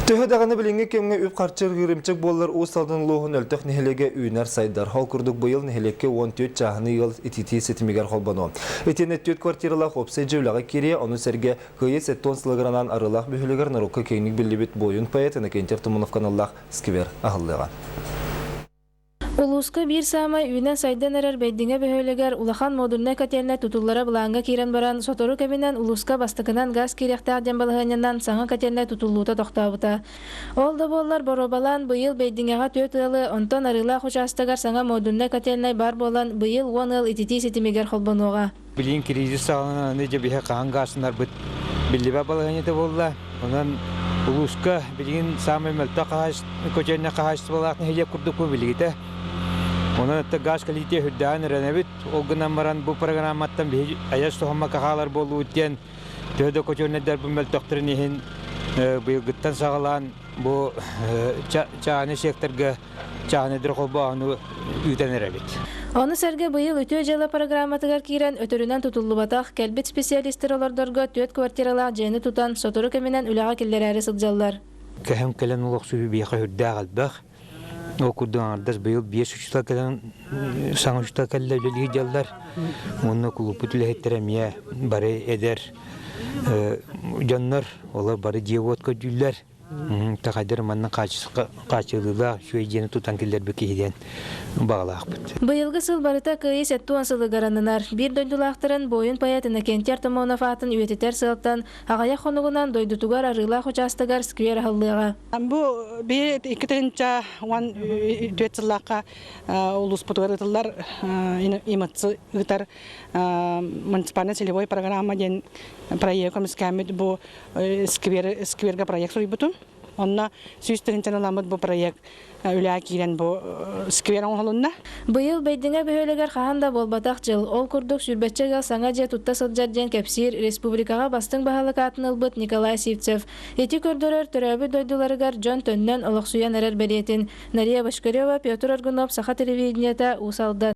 Төһө даҕаны билиҥҥи кэмҥэ үп-харчы ырыымчык буоллар Уус Алдан улууһун Өлтөх нэһилиэгэ үүнэр-сайдар. Ол курдук быйыл нэһилиэккэ 14 чааһынай ыал ититии ситимигэр холбонуо. Итиэннэ түөрт квартиралаах уопсай дьиэ үлэҕэ киириэ, ону сэргэ Кыайыы 70 сылыгар анаан Арыылаах бөһүөлэгэр норуокка киэҥник биллибит буойун-поэт Иннокентий Артамоновка аналлаах сквер аһыллыаҕа. Улууска биир саамай үүнэн-сайдан эрэр Бэйдиҥэ бөһүөлэгэр улахан модульнай котельнай тутуллара былааҥҥа киирэн баран, сотору кэминэн улууска бастакынан газ киириэхтээх диэн балаһыанньанан саҥа котельнай тутуллуута тохтообута. Ол да буоллар, боруобалаан быйыл Бэйдиҥэҕэ түөрт ыалы, онтон Арыылаах учаастагар саҥа модульнай котельнай баар буолан, быйыл 10 ыал ититии ситимигэр холбонуоҕа. Билигин кризис саҕаланан аны дьэ биһи хаһан гаасынарбыт биллибэт балаһыанньата буолла. Онон улууска билигин саамай мөлтөх көтүөннэ хаһаайыстыбалаах нэһилиэк курдукпу билигитэ. Онон это газ кэлиитэ үрдээн эрэнэбит. Ол гынан баран бу программаттан биһи айас туһаммакка хаалар буоллубут диэн төһө да көтүөннэрдэрбин мөлтөхтөрүн иһин быйылгыттан саҕалаан бу чааһынай секторга чааһынайдары холбооһуну ыытан эрэбит. Ону сэргэ быйыл Үтүө дьыала программатыгар киирэн өтөрүнэн тутуллубатах, кэлбит специалистар олордорго түөрт квартиралаах дьиэни тутан, сотору кэминэн үлэҕэ киллэрээри сылдьаллар. Кэһэм кэлэн олохсуйуу биһиэхэ сүрдээх элбэх. Ол курдук аҥардас быйыл биэс учуутал кэлэн саҥа учуутал кэллэ үлэлии дьаллар. Уонна кулууппут үлэһиттэрэ эмиэ бары эдэр дьоннор, олор бары дьиэ-уот көрдүүллэр. Такайдар манна хааччылыылаах үчүгэй дьиэни тутан киллэрбит киһи диэн баҕалаахпыт. Быйылгы сыл барыта Кыайыы 70 сылыгар ананар. Биир дойдулаахтарын буойун-поэт Иннокентий Артамонов аатын үйэтитэр сыалтан аҕыйах хонугунан дойдутугар Арыылаах учаастагар сквер аһыллыаҕа. Бу биир 2014 сыллаахха улууспутугар ыытыллар ИМЦ ыытар муниципальный целевой программа диэн проект көмүскээммит бу сквер, сквергэ проект суруйбутум. Онно 100 тыһыынчаны ыламмыт бу проект үлэҕэ киирэн бу сквер оҥоһулунна. Быйыл Бэйдиҥэ бөһүөлэгэр хаһан да буолбатах дьыл. Ол курдук сүүрбэччэ ыал саҥа дьиэ тутта сылдьар диэн кэпсиир республикаҕа бастыҥ баһылык аатын ылбыт Николай Сивцев. Ити көрдөрөр төрөөбүт дойдуларыгар дьон төннөн олохсуйан эрэр бэлиэтин Нария Бочкарева, Петр Аргунов, Саха телевидениета, Уус Алдан.